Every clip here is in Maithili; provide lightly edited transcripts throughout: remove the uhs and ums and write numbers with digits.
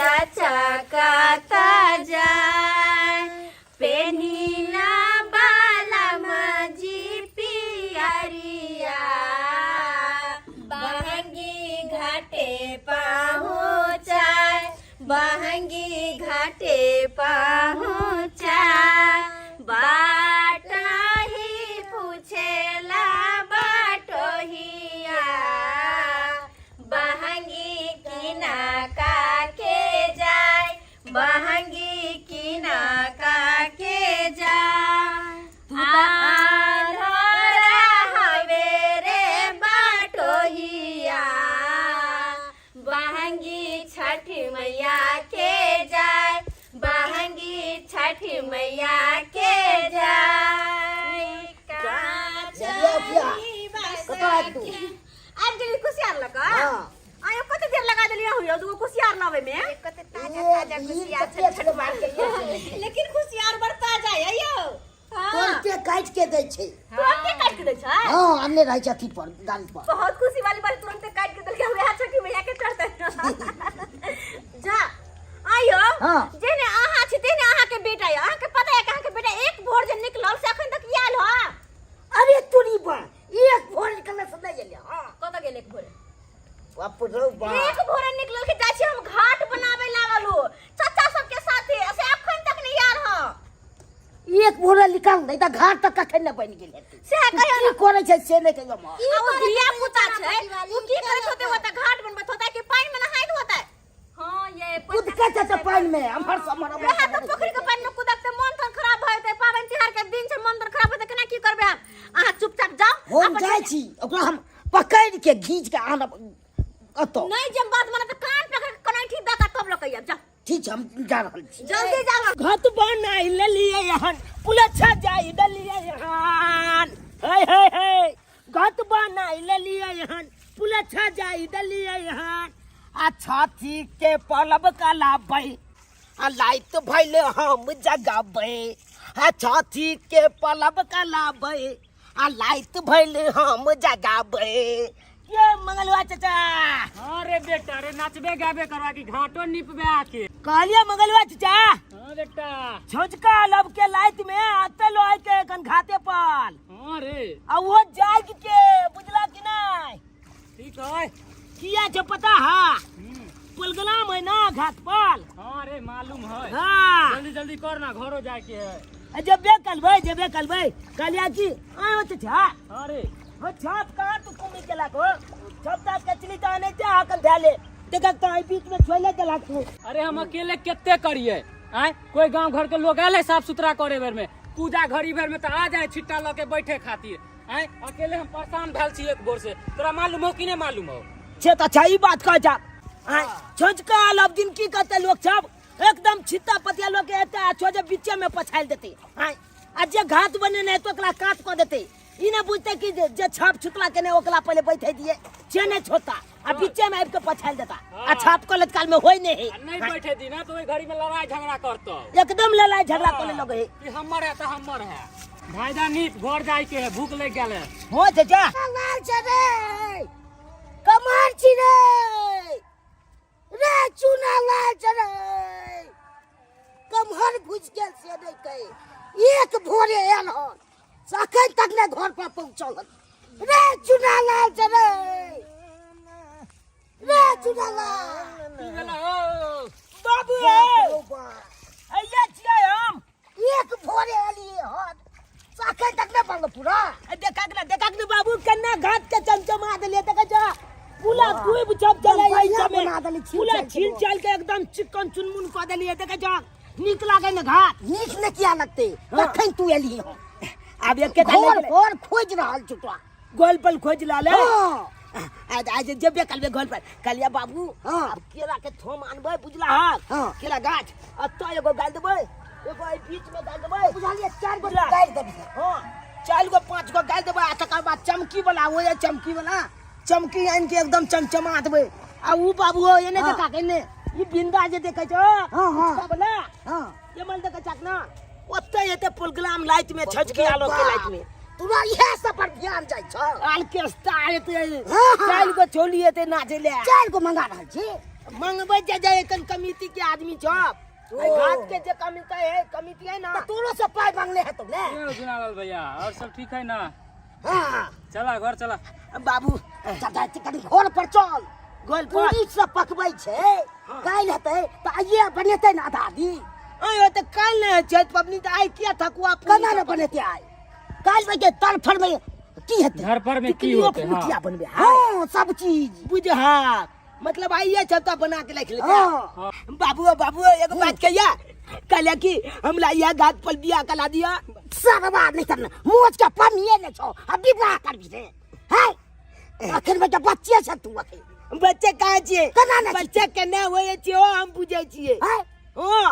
लचकता जाय पेनिना बाला मजी पियरिया बहंगी घाटे पहुँचाय बहंगी घाटे पहुँचाय बाटही पूछेला बाटोहिया बहंगी किना काके जाय बहंगी किना काके जाय आन्हरा हवे रे बाटोहिया बहंगी छठ मैया के जाय बहंगी छठ मैया के जाय बुझिया, कतऽ आबि तू? आबि गेली कुसियार लऽ कऽ हाँ। आयो कते देर लगा देलियै हुयो दूगो कुसियार लाबै में कते ताजा ताजा कुसियार छै छठवा के लेकिन कुसियार बड़ ताजा है यौ हाँ। तुरते काटि के दै छै तुरंते काटि के दै छै हँ आनने रहै छै अथी पर गाड़ी पर बहुत खुशी वाली बात तुरंते काटि के देलकै हमरा छठी मैया के चढ़ते जा आयो हाँ। जेने अहाँ छी तेने अहाँ के बेटा यौ अहाँ के पता है कि अहाँ के बेटा एक भोर जे निकलल से अखन तक आयल ह अरे तोरी बा एक भोर निकलने से नहीं एलै हँ कतऽ गेल एक भोरे बाप रौ बा एक भोरे निकलल के जाइ छी हम घाट बनावे लागल हो चाचा सबके साथे से अखन तक नहीं आयल ह एक भोरे निकल नहीं तऽ घाट तक कखन ने बनि गेल हेतै सएह कहियौ की करै छै से नहि कहियौ माँ आ ओ धिया पुता छै ओ की करैत होतै ओतऽ घाट बनबैत होतै कि पानि मे नहाइत होतै हां ये कुदके छै तऽ पानि मे एम्हर से एम्हर एम्हर वएह तऽ पोखरि के पानि मे कुदकतै मन तन खराब भऽ जेतै पाबनि तिहार के दिन छै मन तन खराब हेतै केना की करबै हम अहाँ चुपचाप जाउ हम जाइ छी ओकरा हम पकड़ि के घीच के आनब एतऽ नहि जे बात मानब तऽ कान पकड़ के कनैठी दऽ कऽ तब लऽ के आयब जाउ ठीक छै हम जा रहल छी जल्दी जाउ घत बनाई लेलिए हन पुलछा जाई देलिए हन हे हे हे घत बनाई लेलिए हन पुलछा जाई देलिए हन आ छाती के पलब कलाबै आ लाइट भइल हम जगाबै आ छाती के पलब कलाबै आ लाइट भइल हम जगाबै ये मंगलवा चाचा। हाँ रे बेटा रे, नाचबे गाबे करवा कि घाटो निपबे आके? कहलिए मंगलवा चाचा। हाँ बेटा। छोटका लब के लाइट में आते लोहे के कन घाते पर। हाँ रे। आ वो जाग के बुझला कि नहीं? ठीक है। किया छो पता है? पुलगलाम है ना घाट पर। हाँ रे मालूम है। हाँ। जल्दी जल्दी कर ना, घरो जाके है। आ जबे कलबै जबे कलबै कहलिया कि आयो चाचा। हाँ रे। हो छाप कहाँ तू कुमी केला को? छाप ता कचली ता नहीं ते आकल धैले। देखक तो आई बीच में छोड़ले देला तू। अरे हम अकेले केते करिए? आय कोई गांव घर के लोग आले है साफ सुथरा करे बेर में, पूजा घड़ी भर में तो आ जाए छिट्टा लके के बैठे खातिर। आय अकेले हम परेशान भेल छी एक भोर से, तोरा मालूम हो कि नहीं मालूम हो? छे तो अच्छा ई बात कह जा। आय छोटका लब दिन की कहते लोग सब एकदम छिट्टा पतिया लोग के एते आ छोजे बीचे में पछाइल देते। आय आ जे घात बने नहीं तो ओकरा काट क देते। ई ना बुझते कि जे छाप छुतला के नहीं ओकरा पहले बैठे दिए, जे नहीं छोड़ता आ बीचे में आबि के पछाइल देता। आ छाप कऽ लेत काल में होय नहीं है। आ नहीं बैठे दी ना तो ओई घड़ी में लड़ाई झगड़ा करतो। एकदम लड़ाई झगड़ा करे लगे है। कि हमर है तो हमर है। भाईजान नीप घर जाय के है, भूख लग गेल है। हो चाचा। कमाल छै रे, कमाल छी रे, रे चूना लाल छै रे, कमहर घुसि गेल से नहि कहे। एक भोरे आयल हन से अखन तक नहि घर पर पहुँचल हन। रे चूना लाल छै रे, रे चूना लाल। की भेला हो? बाबू अइया छियै हम। एक भोरे एलियै हन से अखन तक नहि बनल पूरा। ए, देखा के ना, देखा के ना बाबू, केना घाट के चमचमा देलियै, देखै छह? पूरा डूब जब चले एकदम ई बढ़िया सबमे। बना देली, छील पूरा चाल के छील लोग। चाल के एकदम चिकन चुनमुन कऽ देलियै, देखै छह? नीक लागै ने घाट? नीक ने किया लगतै? हाँ। कखन तू एली हन? आब एके टा घर लागि गेलै। पर खोजि रहल छौ तोरा। गोल पर खोजि लाले। हाँ। आज आज जेबे करबे गोल पर। कहलियै बाबू, हाँ। आब केरा के थोम आनबै, बुझला हक? हाँ। केरा गाछ एतऽ एगो गालि देबै, एगो एहि बीच में गालि देबै। बुझलियै, 4 गो बुझला? गालि देबै। हाँ, 4 गो 5 गो गालि देबै आ तकर बाद चमकी वाला हो जाय, चमकी वाला चमकी आनि के एकदम चमचमा देबै। आ ऊ बाबू हो, एने हाँ। देखा के एने ई बिंदा जे देखै छौ, हाँ, हाँ। उचका वाला। हाँ। ये मन देखै छक ना, ओतै एते प्रोग्राम लाइट में छजकी आलो के लाइट में। तोरा इएह सब पर ध्यान जाइ छौ। ऑर्केस्ट्रा एते, हाँ, हाँ। 4 गो छोली एते नाचे ले। 4 गो मंगा रहल छी। मंगबै जे जे एखन कमिटी के आदमी छप ओ। एहि घाट के जे कमिटी है, कमिटी है ना। तऽ तोरो से पाइ मांगले हेतौ ने? क्यों गुनालाल भैया, और सब ठीक है ना? हाँ। चला घर चला। बाबू। चाचा, कनि घर पर चल। गोल पर। पूरी सब पकबै छै, काल्हि हेतै तऽ आइए बनेतै ने आधा आधी। आयो तऽ काल्हि नहि होइ छै पबनी, तऽ आइ किया थकुआ पूरी? केना ने बनेतै आइ? काल्हि में के तड़फड़ में की हेतै? घर पर में की टिकलियो होते? हाँ। फुटिया बनबे। हाँ, सब चीज। बुझा मतलब आइए छता बना के रख लेते। हाँ। बाबू, बाबू, एगो बात कहिया, कहले कि हमरा यह घाट पर बियाह करा दिया। सब बात नहीं करना, मोच के पनिए ने छौ आ विवाह करबी रे है? अखन में के बच्चे छ तू अखन। बच्चे कहाँ छियै? केना ने छियै? बच्चे केना होइ छियै ओ हम बुझै छियै। है? हाँ।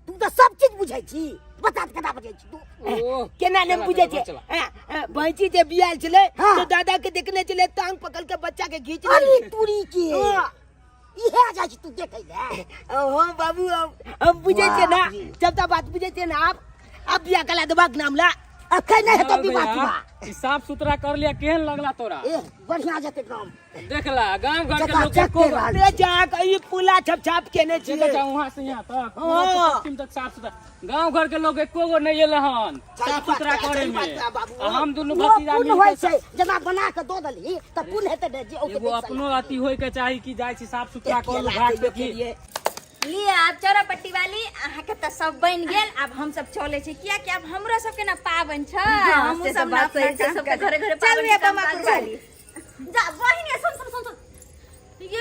तू तऽ सब चीज बुझै छी, बता तऽ केना बुझै छी तू? ओ, केना नहि चला, बुझै चला, छियै? चला। भैंसी जे बियाल छलै हाँ। तऽ दादा के देखने छलै, टांग पकड़ के बच्चा के घींच अरे लेलकै। तुरी के। हाँ। इहे जाइ छी तू देखै ले? हाँ बाबू, हम बुझै छियै ना। बाप रे। सबटा बात बुझै छियै ना। आप बियाह कला देबाक नाम ला। अखन नहि हेतौ गुनालाल विवाह भैया, तिवाह। ई साफ सुथरा कर लिया, केहन लगला तोरा? ए, बढ़िया जेतै गाम। देखला गांव घर के चकाचक लोग एको के रहल। रे जा के ई पुला छप छाप केने देखै छियै। छौ वहां से यहाँ तक पूरा हाँ। पश्चिम तक साफ सुथरा। गांव घर के लोग एको गो नहीं एले हन सही साफ बात सुथरा है, करे सही बात में। है बाबू। आ हम दुनू ओ भतीजा पुण्य मिल होइ के छै, जेना बना के दऽ देलही तऽ पुण्य हेतै ने जे ओके। एगो अपनो अथी होय के चाही कि जाइ छी साफ सुथरा करू घाट पे की। लिअ आब चौरापट्टी वाली, अहाँके तऽ सब बनि गेल, आब हम सब चलै छी, कियाकि आब हमरो सबके ने पाबनि छै। हमहूँ से तऽ सब ने बात अपना सही छै, काम सबके करै। घरे घरे चलू पाबनि ये के काम बमाकुर काज छै। वाली। जा बहिन, सुन सुन सुन सुन,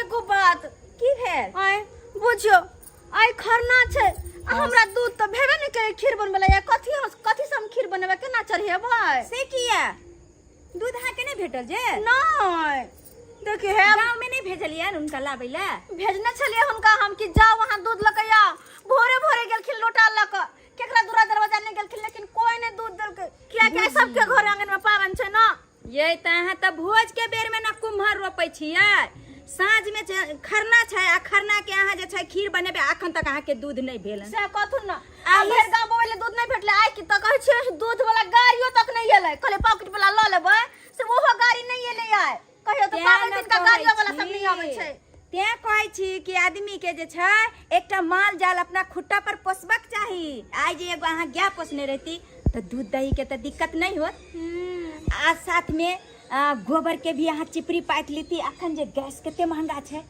एगो बात। की भेल? आय बुझियो, आइ खरना छै आ हमरा दूध तऽ भेबे नहि करे खीर बनबै ला। कथी हम, कथी से हम खीर बनेबै, केना चढ़ेबै? से किया, दूध अहाँके नहि भेटल जे? नहि, देखिए हे। गाँव में नहि भेजलियै हुनका लाबै लए? भेजने छलियै हुनका हम कि जाओ वहाँ दूध लऽ के आउ। भोरे भोरे गेलखिन लोटा लऽ कऽ, केकरा दूरा दरवाजा नहि गेलखिन, लेकिन कोई नहि दूध देलकै, कियाकि आइ सबके घर आंगन में पाबनि छै ना। ये तऽ अहाँ तऽ भोज के बेर में ना कुम्हर रोपै छियै। साँझ में खरना छै आ खरना के अहाँ जे छै खीर बनेबै, अखन तक अहाँके दूध नहि भेल। से कथुन न आ भरि गाँव बौआ दूध नहि भेटलै। आइ की तऽ कहै छियै, दूध वाला गाड़ियो तक नहि एलै। कहलियै पॉकेट वाला लऽ लेबै, से ओहो गाड़ी नहि एलै आइ। कहियो तऽ तें पाबनि ने दिन का कहै गाड़ियो वाला सब छी। नहि अबै छै। तें कहै छी कि आदमी के जे छै एकटा माल जाल अपना खुट्टा पर पोसबाक चाही। आइ जे एगो अहाँ गाय पोसने रहती तऽ दूध दही के तऽ दिक्कत नहि होत, आ साथ में गोबर के भी अहाँ चिपरी पाथि लेती। अखन जे गैस कते महंगा छै,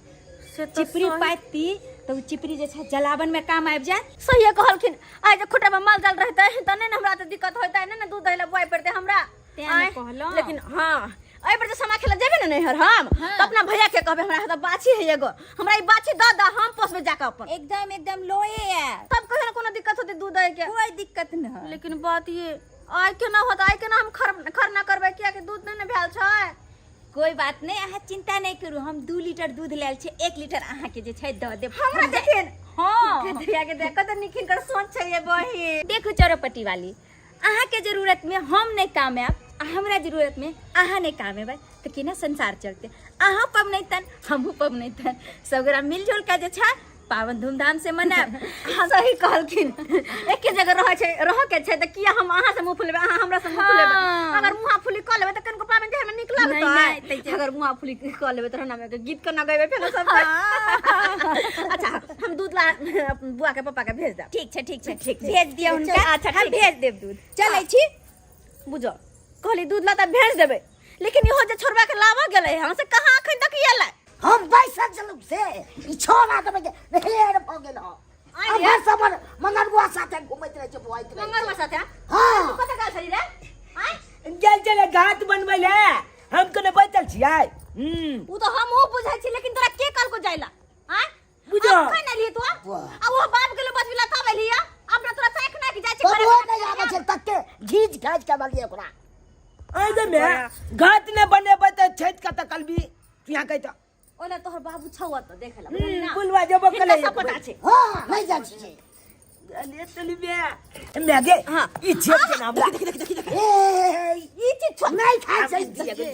से तऽ चिपरी सही। पाथती तऽ ओ चिपरी जे छै जलावन में काम आबि जायत। सहिए कहलखिन। आइ जे खुट्टा में माल जाल रहतै तऽ नहि ने हमरा तऽ दिक्कत होइतै, नहि ने दूध दही लए बुआइ पड़तै हमरा। तें ने आँय, कहलहुँ। लेकिन हाँ, एहि बेर जे समा खेला जेबै ने नैहर हम, हाँ। तऽ अपना भैया के कहबै, हमरा हाथ बाछी है एगो, हमरा ई बाछी दऽ दऽ, हम पोसबै जाकऽ अपन। एकदम एकदम लोए आयत। तब कहियो ने कोनो दिक्कत होतै दूध दही के। कोई दिक्कत नहि। लेकिन बात ये आइ केना होत, आइ केना हम खरना करबै, कियाकि दूध नहि ने भेल छै। कोई बात नहीं, अहाँ चिंता नहीं करू, हम 2 लीटर दूध लायल छै, 1 लीटर अहाँ के जे छै दऽ देब। हमरा देथिन? हाँ। भैया के देखो तऽ निखिन कर सोच छै ये बहिन। देखू चौरापट्टी वाली, अहाँ के जरूरत में हम नहीं काम आयब आ हमरा जरूरत में अहाँ नहीं काम एबै तऽ केना संसार चलते? अहाँ पबनैतन, हमहूँ पबनैतन, सब गोरा मिलजुल के जे छै पावन धूमधाम से मनायब। सही कहलखिन। एके जगह रहै छै, रहऽ के छै तऽ किया हम अहाँ से मुँह फुलेबै, अहाँ हमरा से मुँह फुलेबै? हाँ। अगर मुँह फुली कऽ लेबै तऽ कनिको पाबनि तिहार में नीक नहि, नहि, लगतै? तै अगर मुँह फुली कऽ लेबै तऽ हम गीत केना गएबै फेर सब? अच्छा, हम दूध ला बुआ के पापा के भेज देब। ठीक छै, ठीक छै। ठीक छै। भेज दिअ हुनका। अच्छा, हम ठीक छै। भेज देब दूध। चलै छी। बुझो, कहली दूध ला तऽ भेज देबै, लेकिन इहो जे छोड़बा के लाबऽ गेलै हन से कहाँ अखन तक एलै? हम बैसल छलहुँ से ई छोड़ा देबै के हेर भऽ गेल हँ। आइ आ रे। भरि समर मंगरुआ साथे घुमैत रहै छै, बौआइत रहै मंगरुआ छै। साथे? हाँ। तू कतऽ गेल छली रे? आँय? गेल छलै घाट बनबै ले, हम कोने बैठल छियै। उ तऽ हमहूँ बुझै छी, लेकिन तोरा के कहलको जाइला? आँय? बुझो। अखन एलही तू? वाह। आ वो बाप गेलो बजबिला तब एलही? अपना तोरा चाख ना कि जाइ छै बाबू घरे? नहि आबै छै तते घीच घाच के बलिए ओकरा। आइ दे मे घाट ने बनेबै तऽ छठि कतऽ कलबी तू यहाँ कहि तऽ। ओना तोहर बाबू छौ ओतऽ देखै ला। बुलवा जेबो हिनका कलै। सब पता छै। हँ, नहि जाइ छियै। अरे चलू बे मैगे। हाँ। ई छेप के नाम ला। ए, ई चीज छोड़। नहि खाइ छै। छोड़ ले,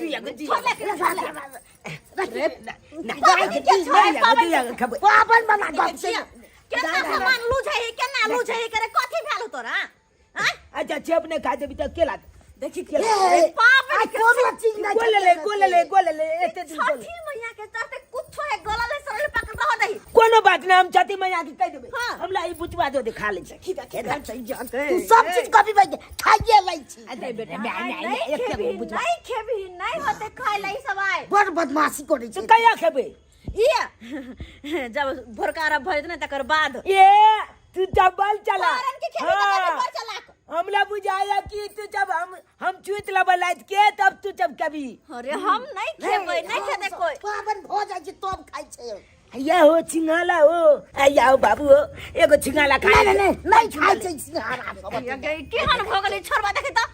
छोड़ ले। पाबन बना गप छै। केना सामान लूझै है, केना लूझै है करे? कथी भेल तोरा? आँय? अच्छा, चेप ने खा देबी तऽ केला देखी। ए, पाबनि आइ के कोनो चीज नहि। गोल ले, गोल ले, गोल ले, एते दिन गोल। छठी मैया के चलते कुछो है, गलल है, सड़ल पकल रह दही। चाही कोनो बात नहीं, हम छठी मैया के कह देबै। हाँ। हमरा ई बुचवा दो देखा ले छै। तू सब चीज कभी भाई खाइए लै छी। अरे बेटा, आइ माय, नहि एक खेबही, बुचवा। नहि खेबही, नहि होते खाय ला ई सब आइ। बड़ बदमाशी करै तो छै। कहिया खेबै? ई जब भोरका अरब भऽ जेतै ने तकर बाद। ए तू जब बल चला। पारन के खेबही तकर हाँ। बड़ चलाक। हमरा बुझाया कि तू जब हम चुइत लेबै लाइत के तब तू जब कभी। अरे हम नहीं खेबै, नहीं खेतै कोई। पाबनि भऽ जाइ छै तब खाइ छै। या हो छिंगाला हो, या हो बाबू हो, एगो छिंगाला खा। नहीं नहीं नहीं खाइ छै सिंघाड़ा सब। या गई, केहन भऽ गेलै छोड़बा देखै तऽ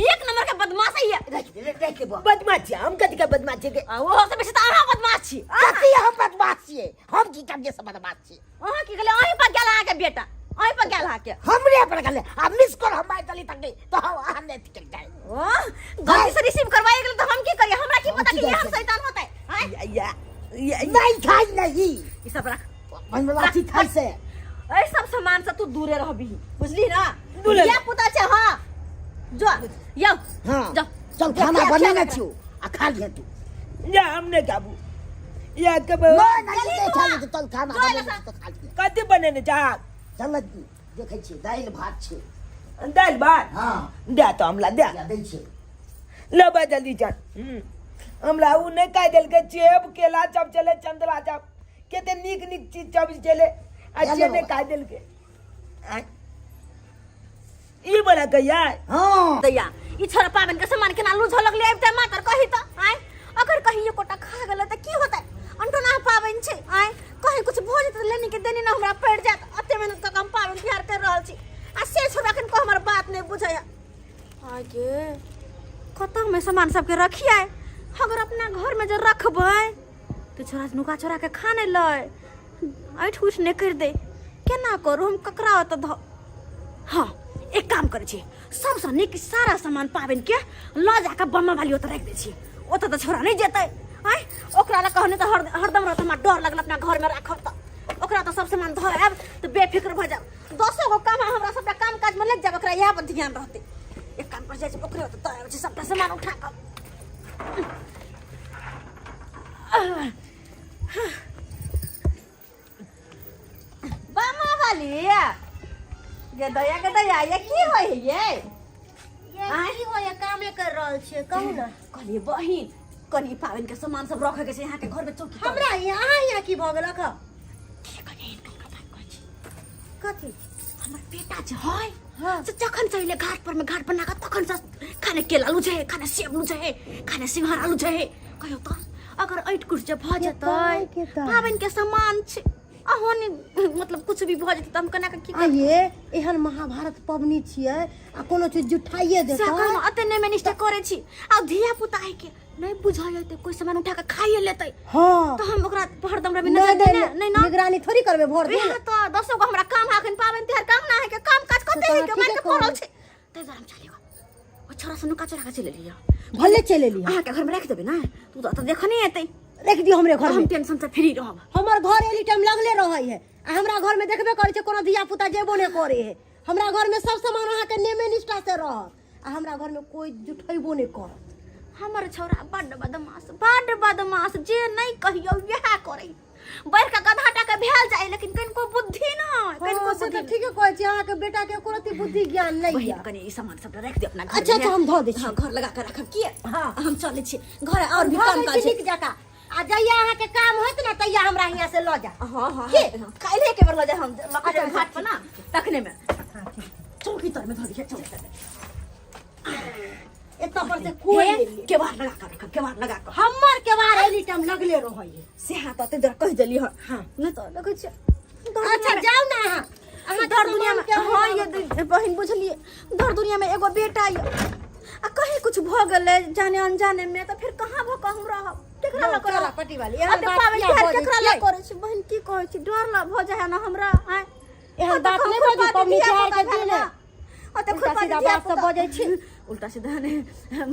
एक नंबर के बदमाश है। राखि दे बा। बदमाश छी हम, कथी के बदमाश छी के? आ ओहो से बेसी तऽ अहाँ बदमाश छी। कथी हम बदमाश छियै? हम की करियै से बदमाश छियै? अहाँ की गेलै? अहीं पर गेल अहाँके बेटा, अहीं पर गेल अहाँके। हमरे पर गेलै आ मिस कॉल हम मारि देली तक तो हम अहाँ नहि टिकल जाय। ओ गलती से रिसीव करवाई गेल तऽ हम की करियै? हमरा की पता कि एहन शैतान होतै? आँय? या, या, या, नहीं खाइ नहीं। ई सब रख। बनवला चीज खाइ से। एहि सब सामान से तू दूरे रहबही, बुझली ना? दूरे। धिया पुता छै। हाँ जो यौ। हाँ जो। चल खाना बनेने छियौ आ खा लिहे तू। या हम नहीं खाबू। या कब नहीं नहीं चली नहीं तू खा आ। लिहे, चल खाना जो बनेने एला छियौ तऽ खा लिहे। कथी बनेने छा? चल देखै छियै, दालि भात छै। दालि भात? हाँ। दे तो हमला दे। या दै छियै। लेबै जल्दी चल। हमरा उ नहीं कह देलकै चेब केला सब चले, चंदरा सब केते नीक नीक चीज सब चले आ से नहीं कह देलकै। आँय। ई बड़ा कहिया? हाँ। दैया ई छोरा पाबनि के सामान केना लूझऽ लगलै आबिते मातर कही तऽ? आँय अगर कहीं एकोटा खा गेलै तऽ की होतै? अनटोना पाबनि छै। आँय कहीं कुछ भऽ जेतै तऽ लेनी के देनी ने हमरा पड़ि जायत। एते मेहनत कऽ कऽ हम पाबनि तिहार करि रहल छी आ से छोरा एखन को हमर बात नहि बुझैया। आय गे कतऽ हम एहि सामान सबके रखियै? अगर अपना घरमे जे रखबै तऽ छोरा नुका छोरा के खा नहि लै, ऐठ उठ नहि करि दै। केना करू हम? ककरा ओतऽ धऽ? हाँ एक काम करै छी, सबसँ नीक सारा सामान पाबनिके लऽ जाकऽ बम्मा वाली ओतऽ राखि दै छी। ओतऽ तऽ छोरा नहि जेतै। आँय ओकरा लए कहने तऽ हरदम रहत। हमरा डर लगल अपना घरमे राखब तऽ ओकरा तऽ सब सामान धऽ आयब तऽ बेफिक्र भऽ जायब। दसो गो काम हमरा सबटा काम काजमे लागि जायब, ओकरा इएह पर ध्यान रहतै। एक काम पर जाइ छी, ओकरे ओतऽ दऽ आबै छी सबटा सामान उठा कऽ। बामा वाली गे दया के दया, ये की होय है ये? ये की होय है? कामे कर रहल छियै, कहू ने। कहलिए बहिन कनी पाबनि के सामान सब रखे के छै यहाँ के घर में चौकी। हमरा यहाँ, अहाँ यहाँ की भऽ गेलक? की कहियै, हिनका बात कहै छी। कथी? हमर बेटा जे है हाँ। से जखन से अइले घाट पर में घाट बना कऽ तखन से खाने केला लूझे है, खाने सेब लूझे है, खाने सिंघाड़ा लूझे है। कहियो तऽ अगर ऐठ कुछ जे भऽ जेतै, पाबनि के सामान छै, अहो ने मतलब कुछ भी भऽ जेतै तऽ हम केना कऽ की? आये एहन महाभारत पबनी छियै आ कोनो चीज जुठाइए से देतै? कहलहुँ अते नहि मिनिस्टर करै छी आ धिया पुता है के नहीं बुझाइ हेतै, कोई सामान उठा के खाइए लेतै। हाँ। तऽ हम ओकरा हरदम रवि नहीं नजर नहीं देने नहीं ना निगरानी थोड़ी करबै भर दिन। वएह तऽ दसो गो हमरा काम है अखन पाबनि तिहार काम ना है के काम काज कते से है तऽ के मारि ठीके के पड़ल कहबै। छै। ताहि दुआरे हम चलिए ओ छोरा से नुका चोरा के चलि एलियै। भले चलि एलियै। अहाँके घर में राखि देबै ने, तू तऽ देखने एतै। राखि दियौ हमरे घर हम में, टेंशन से फ्री रहब। हमर घर एनी टाइम लगले रहै है आ हमरा घर में देखबे करै छै कोनो धिया पुता जेबो नहि करै है। हमरा घर में सब सामान अहाँके नेमे निष्ठा से रहत आ हमरा घर में कोई जुठेबो नहि करत। हमर छौड़ा बड्ड बदमाश, बड्ड बदमाश, जे नहि कहियौ वएह करै। बढ़ि कऽ गधा टा के भेल जाय लेकिन कनिको बुद्धि न, कनिको हाँ, से बुद्धि। तऽ ठीके कहै छी, अहाँके बेटा के एको रत्ती बुद्धि ज्ञान नहि बहिन यऽ। कनि ई सामान सबटा राखि दे अपना घर अच्छा, में। अच्छा, हम धऽ दै छी। हाँ, घर लगा के राखब किए? हाँ। हम चलै छी घर और भी धऽ काम दै काज छी छै। नीक जकाँ आ जहिया अहाँके काम होत ने तहिया हमरा हियाँ से लऽ जा। हाँ हाँ की? हाँ, काल्हे के बेर लऽ जाय हम लऽ के अच्छा, जायब घाट पर ना तखने में। चौकी तर में धऽ दिहे, चौकी तर में। एतऽ पर से कोई हे, नहि लिए। केबाड़ लगा कऽ रखब, केबाड़ लगा कऽ। हमर केबाड़ एनी टाइम लगले रहै है। से हाँ तऽ तोरा कहि देली हँ। हाँ। नहि तऽ लगै छै अच्छा जाउ ने अहाँ, अहाँ दर दुनिया में सामान के हाँ ये बहिन बुझलिए दर दुनिया में एगो बेटा ये आ कहीं कुछ भऽ गेलै जाने अनजाने में तऽ फिर कहाँ भऽ कऽ हम रहब? केकरा लऽ कऽ चोरा रहब? पट्टी वाली, एहन अते बात पाबनि किया तिहार बजै केकरा लऽ छियै? करै छी बहिन? की कहै छी, डर लऽ भऽ जाइ है ने हमरा। आँय एहन ओतऽ बात नहि खुरपाती बजू, पबनी धिया तिहार के पुता दिन भेल है। ना। ओतऽ उल्टा खुरपाती सीधा धिया बात सब पुता। बजै छी। उल्टा सीधा नहि,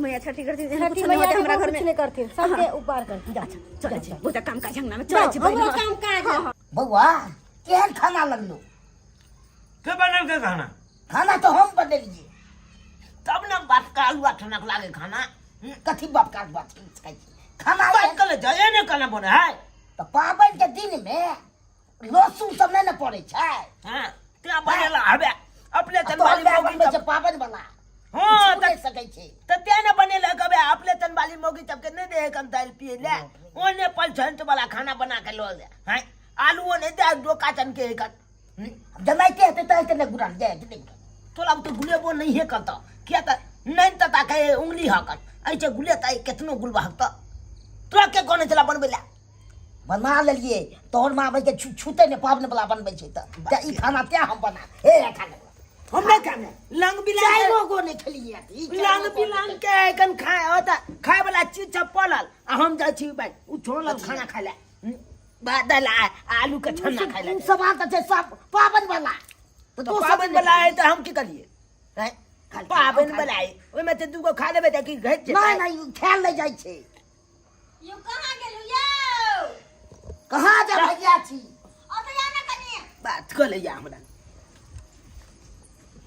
मैया छठी करथिन, एहन छठी कुछ नहि मैया होतै हमरा के घर में। कुछ नहि करथिन, सबके उपार करथिन। जा, चलै छी, बहुते काम काज अंगना में चलै छी। हमरो बहिन। काम काज है। बौआ केहन खाना लगलो? के बनल के खाना? खाना तो हम बनेलिए। तब ने बाप का आलू ठनक लागे खाना। कथी बाप का आलुआ ठनक खाइ छी खाना? बात कर ले जाए ने खाना बने है तऽ पाबनि के दिन में लहसुन सब नहि ने पड़ै छै। हाँ, तें बनेला हबे अपने आ तोहर तनवाली माय मौगी बनबै सब छै पाबनि वाला। हाँ, छू नहि सकै छै। तऽ तें ने बनेलक हबे, अपने तनवाली मौगी सबके नहि दे कम दालि पिए ले, ओने पलछंट वाला खाना बना के लऽ ले। हैं, आलूओ नहि दे डोका चन के एकर। जमाइते हेतै तऽ हेतै, नहि गुड़ल जाय नहि। तोरा तऽ गुलेबो नहिए करतौ, किया तऽ नहि तऽ ताके उंगली हकत ऐसे गुलेतै, केतनो गुलबहक तऽ तोरा के कहने छला बनबै लए? बना लेलिए, तोहर माँ के छूते ने पाबनि वाला बनबै छै तऽ ई खाना तें हम बना हे खा लेबै। हम नहि खाने लंग बिलांग के- चारिगो गो नहि खेलिए, ई चारिगो लंग गो बिलांग के एखन खाए ओतऽ खाए वाला चीज सब पड़ल आ हम जाइ छी भाइ ओ छोड़ल खाना खाए लए बादल आ आलू के छन्ना खाए लए। ओ सामान तऽ छै सब पाबनि वाला। तऽ पाबनि वाला है तऽ हम की करिए? हैं? खा ले, पाबनि खा ले। वाला है, ओहिमे तऽ दूगो खा लेबै तऽ की घटि जेतै? नहि नहि, ई खायल नहि जाइ छै। यौ, कहाँ गेलु यौ? कहाँ जा भैया छी? ओतऽ जा ने कनी। बात कऽ लैया हमरा।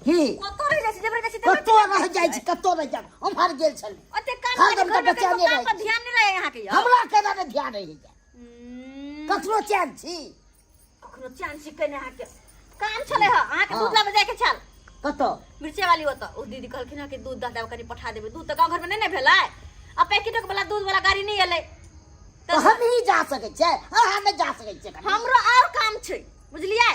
की? कतऽ रहि जाइ छी, जबरे जाइ छी तबरे। कतौ रहि जाइ छी, कतौ रहि जाइ, उम्हर गेल छली। ओते काम हरदम करी, तऽ घरमे बच्चा ककरो नहि काम रहै पर छै। ध्यान नहि रहै अहाँके यौ। हमरा केना नहि ध्यान रहि जाय? ककरो चैन छी? कखनो चैन छी केने अहाँके? काम छलै हँ अहाँके, दूध लाबे जायके छल। कतऽ? मिर्चे वाली ओतऽ। ओ दीदी कहलखिन हँ कि दूध दऽ देब, कनि पठा देबै दूध, तऽ गाँव घरमे नहि ने भेलै आ पैकेटक वाला दूध वाला गाड़ी नहि एलै। तऽ हम ही जा सकै छियै, अहाँ नहि जा सकै छियै कनि। हमरो और काम छै, बुझलियै?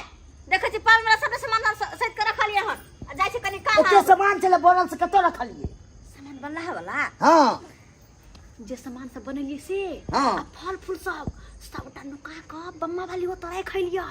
देखै छी पाबनि वाला सबटा सामान सैत के रखलियै हन आ जाइ छै कनि काम। एते सामान छलै बनल से कतऽ रखलियै? सामान बनला वाला? हँ। जे सामान सब बनेलियै से। हँ। आ फल फूल सब सबटा नुका कऽ बम्मा वाली ओतऽ राखि एलियै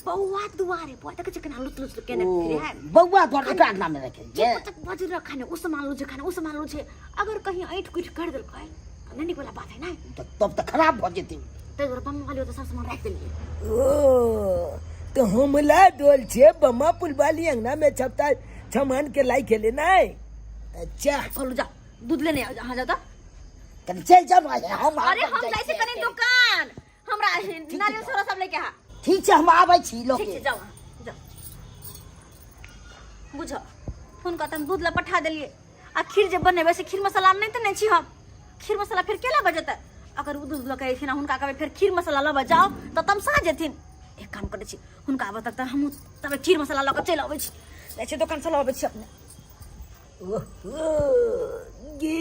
बौआ दुआरे। बौआ देखै छै केना लुच लुच केने फिरे है। बौआ दुआरे ओकरा अंगना में रखे जे पचक बजर खाने ओ सामान लुझे, खाने ओ सामान लुझे, अगर कहीं ऐंठ कुठ कर देलकै तऽ नहि नीक वाला बात है ना। तऽ तब तऽ खराब भऽ जेतै। ताहि दुआरे बम्मा वाली ओतऽ सब सामान राखि देलियै। ओ तो हमला डोल छे बम्मा पुलवाली अंगना में छपता छमान के लाई खेले नहीं। अच्छा। चलू जाओ, दूध लेने आओ, अहाँ जाओ तऽ। कनि चलि जाउ ने, हम अरे हम जाइ छी कनि दुकान, हमरा नारियल सोरा सब लेके आ। ठीक छै, हम आबै छी लोक। ठीक छै, जाउ अहाँ जाउ। बुझ हुनका तऽ हम दूध लए पठा देलियै आ खीर जे बनेबै से खीर मसाला नहि तऽ नहि छी हम, खीर मसाला फेर केला बजेतै? अगर ओ दूध लऽ के अयथिन आ हुनका कहबै फेर खीर मसाला लबऽ जाउ तऽ तमसा जेथिन। एक काम करै छी, हुनका आबऽ तक तऽ हमहूँ तबे खीर मसाला लऽ कऽ चलि अबै छी, जाइ छी दोकानसँ लऽ अबै छी अपने। ओहो गे,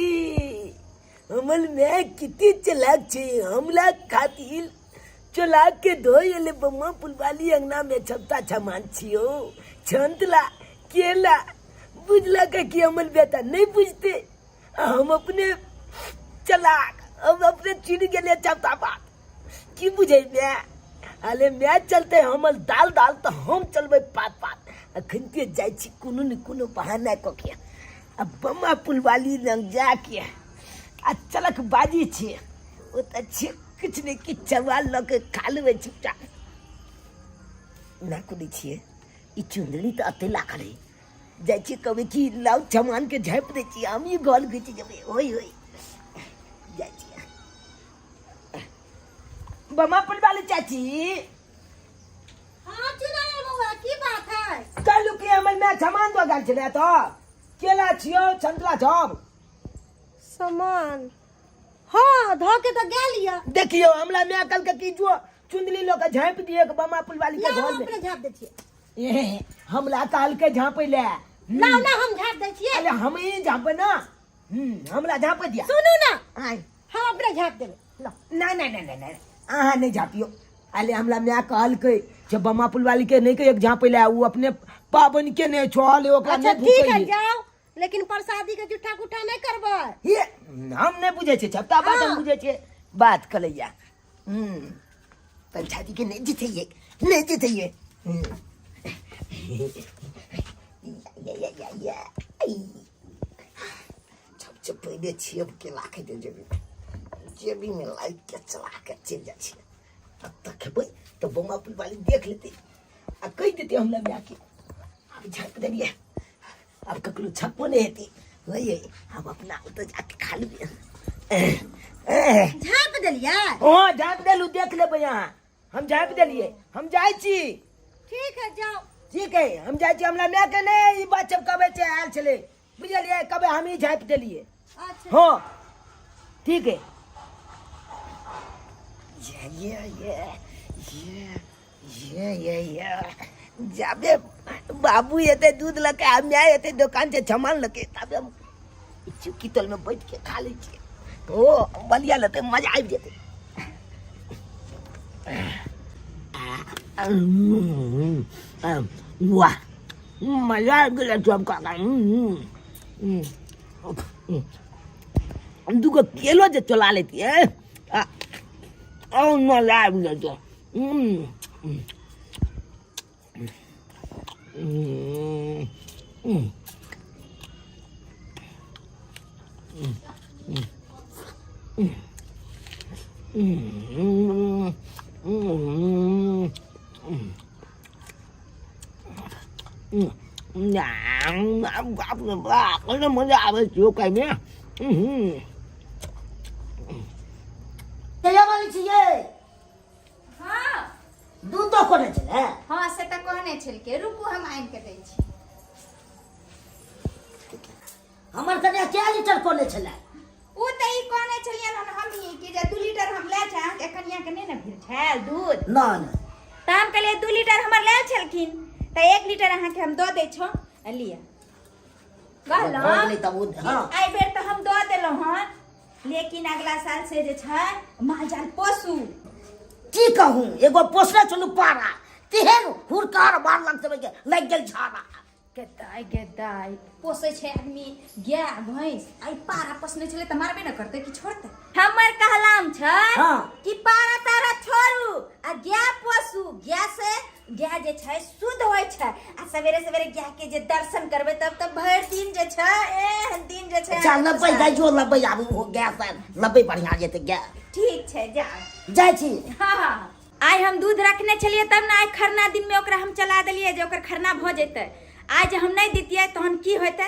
हमर माय कते चलाक छै, हमला खातिर चला के धोइ एले बम्मा पुलवाली अंगना में छपता छमान छियो छंतला केला। बुझला का कि हमर बेटा नहीं बुझते आ हम अपने चलाक, हम अपने चिन गेले छपता बात की बुझे मैं। अरे मैं चलते हमर दाल दाल तऽ हम चलबै पात पात। अखन के जाइ छी कोनो ने कोनो बहाना कऽ के आ बम्मा पुलवाली लग जाके आ चलक बाजी छै, ओतऽ छै किछु ने किछु चवाल लऽ के खा लेबै चुपचाप। ना कुदै छियै ई चुंदड़ी तऽ अते लागल है, जाइ छियै कहबै कि लाउ छमान के झाँपि दै छियै, हमही घर घुसि जेबै। ओहि ओहि जाइ छियै। बम्मा पुलवाली चाची। हाँ चुनाव बौआ, की बात है? कहलू कि हमर माय सामान दऽ गेल छलै, तऽ केला छियौ, संतरा छौ। सामान? हाँ, धऽ के तऽ गेल यऽ। देखियौ, हमरा माय कहलकै कि जो चुंदली लऽ के झाँपि दियौ बम्मा पुलवाली के लाउ, घर हम में। अपने झाँप दै छियै। ए, हमरा कहलकै झाँपै लए। लाउ ना, हम झाँप दै छियै। अरे हम ही झाँपै ना, हमरा झाँपै दिया। सुनू ना। आय। हम अपने झाँप देबै, लाउ। नहीं नहीं नहीं नहीं नहीं, अहाँ नहीं झाँपियो। अरे हमरा माय कहलकै जे बम्मा पुलवाली के नहीं कहियो झाँपै लए, ओ अपने पाबनि के नहि छल ओकरा। अच्छा नहि ठीक है, भूखै। जाओ, लेकिन प्रसादी के जुठा कुठा नहीं करबै। ये हम नहीं बुझै छियै छपता बात, हम हाँ। बुझै छियै बात कलैया। पंचायती के नहीं जीतैये, नहीं जीतैये। या या या या ऐ। सबसे पहिले छियै केला खेतै, जेबी जेबी में लाइट के चला के चलि जाइ छियै। तब खेबै तऽ बम्मा पुलवाली देख लेतै आ कहि देतै हमरा मायके आब झाँपि देलियै, आब ककरो छप्पो नहि हेतै। वही हम अपना ओतऽ जाके खा लेबै। झाँप देलियै? हँ, झाँपि देलहुँ, देख लेबै अहाँ, हम झाँपि देलियै, हम जाइ छी। ठीक है, जाओ। ठीक है, हम जाइ छी। हमरा मायके नहि ई बात सब कहबै छै आयल छलै, बुझलियै? कहबै हमही झाँपि देलियै। अच्छा। हँ ठीक है। ये ये ये ये। ये ये ये जाबे बाबू एते दूध लके आ my एते दोकान से सामान लके तबे हम चुकी तल में बैठ के खा लै छियै। ओ बलिया लेते मजा आबि जेतै। वाह मजा आबि गेलै चॉप खा कऽ। दूगो केलो जे चला लेतियै आ और मजा आबि जेतै। बाप रे बाप, कते मजा आबै छै यौ खाइमे। कहिया वाली छियै? हाँ। दूध दऽ कोने छलै? हाँ, से तऽ कहने छलकै। रुकू, हम आनि के दै छी। हमर कनिया कै लीटर कोने छलै? ओ तऽ ई कहने छलियनि हन हमही कि जे 2 लीटर हम लए छै, अहाँके कनियाके नहि ने भेल छल दूध? ना ना। तऽ हम कहलियै 2 लीटर हमर लेल छलखिन तऽ 1 लीटर अहाँके हम दऽ दै छौ, लिअ। भऽ कहलहुँ गेलै तब ओ, हँ। एहि बेर तऽ हम दऽ देलहुँ हन, लेकिन अगला साल से जे छै माल जाल पोसू। की कहूँ, एगो पोसने छलहुँ पारा, तेहन हुरकार मारलक से लागि गेल झाड़ा। गे दाइ, गे दाइ, पोसै छै आदमी गाय भैंस, आइ पारा पोसने छलै तऽ मारबे ने करतै कि छोड़तै? हमर कहलाम छै कि पारा तारा छोड़ू आ गाय पोसू। गाय से गाय जे छै शुद्ध होइ छै, आ सवेरे सवेरे गाय के जे दर्शन करबै तब तऽ भरि दिन जे छै एहन दिन जे छै। अच्छा लब्बै गाय जो लब्बै आबू हो गाय से लब्बै बढ़िया जेतै गाय। ठीक छै, जाउ। जाइ छी। हाँ हाँ, आइ हम दूध रखने छलियै तब ने आइ खरना दिनमे ओकरा हम चला देलियै जे ओकर खरना भऽ जेतै। आइ जे हम नहि दितियै तहन की होइतै?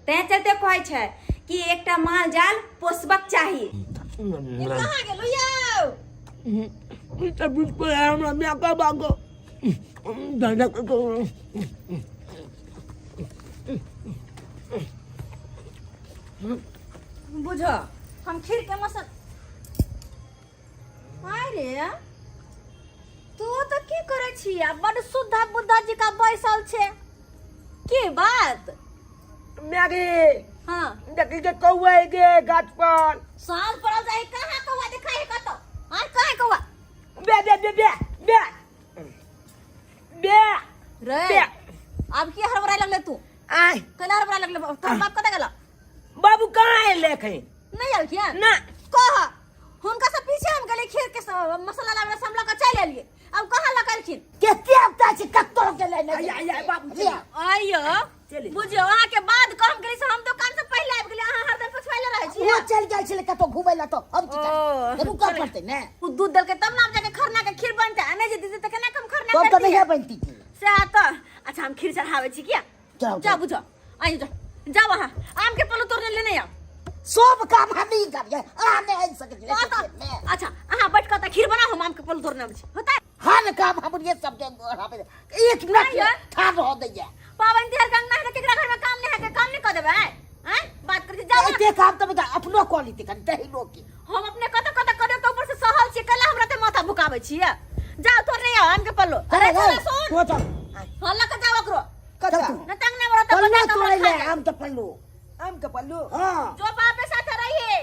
तैं चलते कहै छै कि एकटा माल जाल पोसबक चाही। कहाँ गेलु यौ? तऽ बिल्कुल हमरा माय का बागो दादा। बुझ हम खीर के मसल। अरे तू तऽ की करै छी? आ बड शुद्ध बुद्धा जी का बैसल छै, की बात? मैगी। हाँ। देखी के कौआ गे गाछ पर। साँझ पड़ल जाए, कहाँ कौआ दिखाई है कतौ? हाँ, कहाँ है कौआ? बे बे बे बे बे बे। रे बे। अब की हड़बड़ाय लगले तू? आय। केना हड़बड़ाय लगले? तोहर बाप कतऽ गेला? बाबू कहाँ एले एखन? नहीं आयल किया ना। कह हुनका से पीछे हम गेलियै खीर के मसाला लाबे से हम लऽ कऽ चलि एलियै, अब कहाँ लऽ कऽ एलखिन? कते अबता छै, कतौ गेलै नहि। आइ, आइ, आइ, बाबू, लिअ। आइयो चलि। बुझियौ अहाँके बाद कह हम गेलियै से हम दोकान से पहिले आबि गेलियै, अहाँ हरदम पछुआइले रहै छियै। ओ चलि गेल छलै कतौ घुमै लए तऽ हम की ओ, करी? रुकऽ पड़तै ने। ओ दूध देलकै तब ने आब जाके खरना के खीर बनतै, आ नहि जे देतै तऽ केना कम खरना तब तऽ करतियै? नहिये बनती की। सएह तऽ। अच्छा हम खीर चढ़ाबै छी किया? जाओ। जाओ बुझो, आइयो जाओ, जाओ अहाँ आम के पल्लू तोड़ने लेने आउ। सब काम हम ही करिए, अहाँ नहि आबि सकै छियै। तो अच्छा अहाँ बैठ कऽ तऽ खीर बनाउ, हम आम के पल्लू तोड़ने आबै छी, होतै? हर काम हमरे सबके हराबै, एक मिनट आइयो। ठाढ़ रह दैया। पाबनि तिहार के अंगना है तऽ केकरा घर में काम नहि है के काम नहि कऽ देबै? आँय बात करै छी, जाओ अहाँ। एते काम तऽ बेटा अपनो कऽ लेतै कनि टहलो के। हम अपने कतऽ कतऽ कऽ देब तऽ ऊपर से सहल छियै, कैला हमरा ते माथा भुकाबै छियै? जाओ तोड़ने आउ आम के पल्लू। अरे चल, चल सुन। तो चल। हँ लऽ कऽ जाओ ओकरो। चल तू। न तंग ना बड़ा पल्लू बता तोड़ै ले आम के पल्लू। आम के पल्लू? हाँ। जो बाप के साथ रहिए।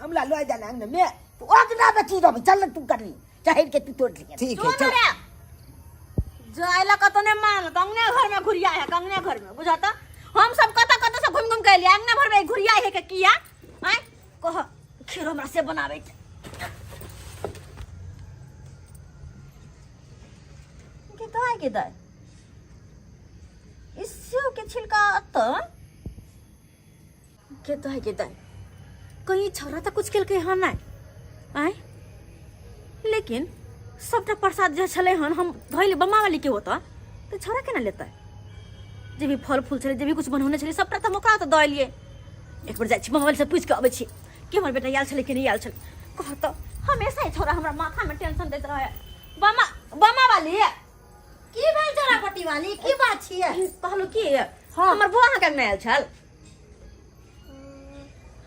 हम लालू आ जाना अंगना में। तू अंगना में की रहबी? चल न तू करनी चढ़ के तू तोड़ लिहे। ठीक जो है, चल। रे जायला कतो ने मान त अंगने घर में घुरिया है, अंगने घर में बुझाता हम सब कत कत से घुम घुम के एलियै, अंगने घर में घुरिया है के किया? आय कह खीर हमरा से बनावे के के दाय के दाय इस सेव के छिलका अत के दाय के दाय कहीं छौरा तऽ कुछ केलकै हन नहि? आँय लेकिन सबटा प्रसाद जे छलै हन हम धोइले बम्मा वाली के ओतऽ, तऽ छौरा केना लेतै? जे भी फल फूल छलै, जे भी कुछ बनौने छलै, सबटा तऽ हम ओकरा ओतऽ दऽ एलियै। एक बेर जाइ छी बम्मा वाली से पूछि कऽ अबै छी कि हमर बेटा आयल छलै कि नहि आयल छलै। कह तऽ हमेशा ई छौरा हमरा माथामे टेंशन दैत रहै। बम्मा बम्मा वाली। की भेल चोरा पट्टी वाली, की बात छियै? कहलहुँ की, हमर बौआ अहाँके अंगना आयल छल?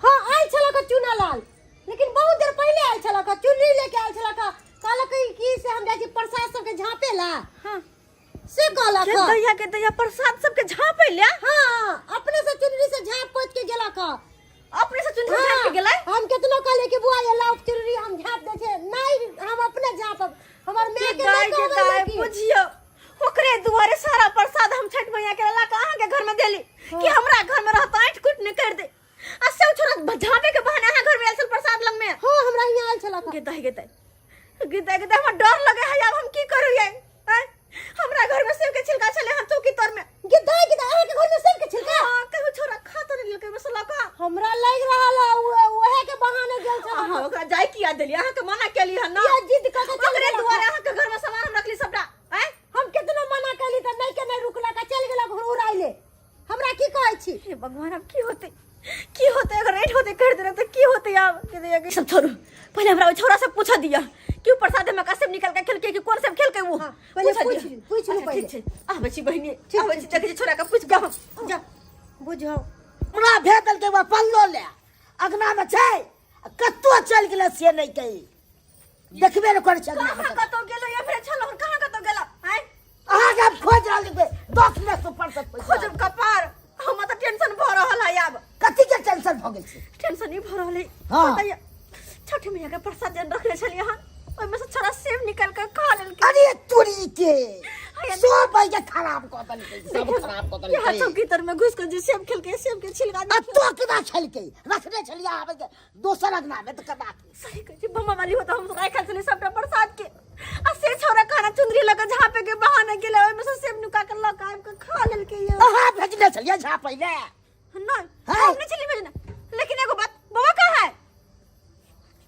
हाँ आयल छलक चूना लाल, लेकिन बहुत देर पहले आयल छलक, चुन्नी लेके आयल छलक, कहलक कि से हम जाइ छी प्रसाद सबके झाँपे ला। हाँ। से कहलक के दैया के दैया प्रसाद सबके झाँपे ले? हाँ, अपने से चुनरी से झाँप पोछ के गेलक ह। अपने से चुनरी झाँप के गेलै? हम केतनो कहलिए कि बुआ ये लाओ चुनरी हम झाँप दै छै, नहीं हम अपने झाँपब, हमर माय के दाय नहीं के कहबै दाय लेकिन। बुझियो ओकरे दुआरे सारा प्रसाद हम छठ मैया के ला के अहाँ के घर में देली कि हमरा घर में रहत ऐंठ कुट नहीं कर दे, आ से छोरा झाँपे के बहाने अहाँ घर में आयल छल प्रसाद लग में। हाँ, हमरा हियाँ आयल छलक। गे दाय गे दाय गे दाय गे दाय, हमरा डर लगे है, आब हम की करू ये? आँय? हमरा घर में सेब के छिलका छले हन चौकी तर में। गे दाय गे दाय, अहाँ के घर में सेब के छिलका? हाँ, कहू छोरा खा तो नहीं लेलकै मसाला का। हमरा लग रहल है ओहे के बहाने गेल छल। अहाँ ओकरा जाय किया देली? अहाँ के मना केली हन ना? किया जिद क के चल ओकरे गेलक। दुआरे अहाँ के घर में सामान हम रखली सबटा। आँय? हम केतनो मना केली त नहीं के नहीं रुकलक, चल गेलक उड़ाइले। हमरा की कहै छी? हे भगवान, अब की होते की होते अगर राइट होते कर देना तो की होते आब? के दैया के सब छोड़ू, पहले हमरा ओइ छोरा से पूछ दिया कि ऊ प्रसाद में का सब निकल के खेल के कि कौन सब खेल के वो। हाँ, पहले पूछ पूछ दिया। लू, पूछ लू अच्छा, पहले। ठीक छै, आबै छी बहिनी, ठीक, आबै छी, ठीक, देखै छी छोरा के पूछ के हम। जा बुझाओ। हमरा भेटल के पल्लो ले अगना में छै, आ कतौ चल गेलै से नहीं कही, देखबे ने करै छै अगना में। कहाँ कतौ गेलो या फेर छलो, कहाँ कतौ गेलो? आँय? अहाँके हम खोज रहल छी 10 मिनट से ऊपर से पैसा। खोजब कपार, हमरा तऽ टेंशन भऽ रहल है आब। कथी के टेंशन भऽ गेल छै? टेंशन ई भऽ रहल है। हाँ। बताइए, छठी मैया के प्रसाद जन रखले छलियै हन, ओहिमे से छोरा सेब निकाल के खा लेलकै। अरे तोरी के हैया, सब पैसा खराब कऽ देलकै, सब खराब कऽ देलकै। यहाँ चौकी तर में घुस के जे सेब खेलकै, सेब के छिलका आ देखियौ। तो केना खेलकै? रखने छलियै आबै के दोसर अंगना में तऽ केना? सही कहै छी, बम्मा वाली होता हम राखल छलियै सबटा प्रसाद के, आ से छोरा खाना चुनरी लऽ के झाँपे के बहाने गेलै, ओहिमे से सेब नुका के लऽ के आबि के खा लेलकै यौ। अहाँ भेजने छलियै झाँपै ले? नहीं, है? हम नहीं छलियै भेजने, लेकिन एगो बात बौआ कहाँ है?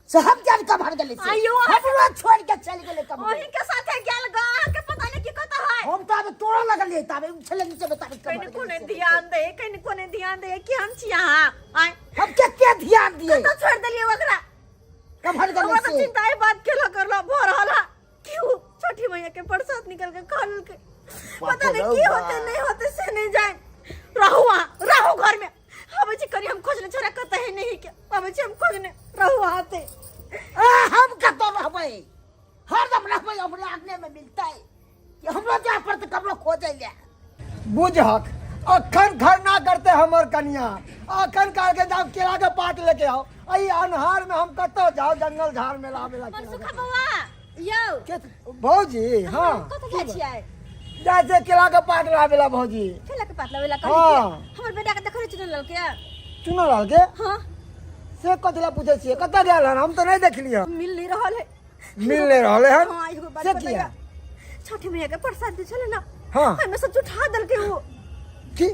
से हम जान कब हर गेलै से। आइयो, अहाँ- हमरो छोड़ के चलि गेलै कब? ओही के साथे गेल गा, अहाँ के पता नहीं की कतऽ है। हम तऽ आब तोड़ऽ लगलियै ताबे उ छलै नीचे मे ताबे कब कहीं हर गेलै कोने से। ध्यान दे, कहीं कोने ध्यान दे, कि हम छी अहाँ? आँय? हम कते ध्यान दियै? कतऽ छोड़ देलियै ओकरा? कब हर गेलै हमरा तऽ से? चिंता एहि बात के लऽ करलो भऽ रहल है कि उ छठी मैया के प्रसाद निकल के खा लेलकै, पता नहीं की होते नहीं होते से नहीं जाए। रहू वहाँ, रहू घर में, आबै छी करी हम खोजने, छोरा कतऽ है नहीं के आबै छी हम खोजने, रहू वहाँ ते। आ, हम कतऽ रहबै? हरदम रहबै हमरे आंगने में मिलतै कि हमरो जाय पड़तै ककरो खोजै ले? बुझहक अखन खरना करते हमर कनिया, अखन कहल के जाओ केला के पात लेके आओ, अई अन्हार में हम कतौ जाओ जंगल झाड़ में लाबे ला केला मनसुखा के। बौआ यौ। भौजी, हाँ। कतऽ जाइ छियै? जाइ छियै केला के पात लाबे ला भौजी। केला के पात लाबे ला? कहली हाँ। कि हमर बेटा के देखले चुनल लाल के? चुनल लाल के? हाँ। से कथी ला पूछै छियै? कतऽ गेल हन? हम तऽ नहि देखलियै। मिल नहीं रहल है। मिल नहीं रहल हन? हाँ, एगो बात से बताइए। किया? छठी मैया के प्रसाद जे छलै ना, हाँ। ओहिमे से जुठा देलकै ओ। की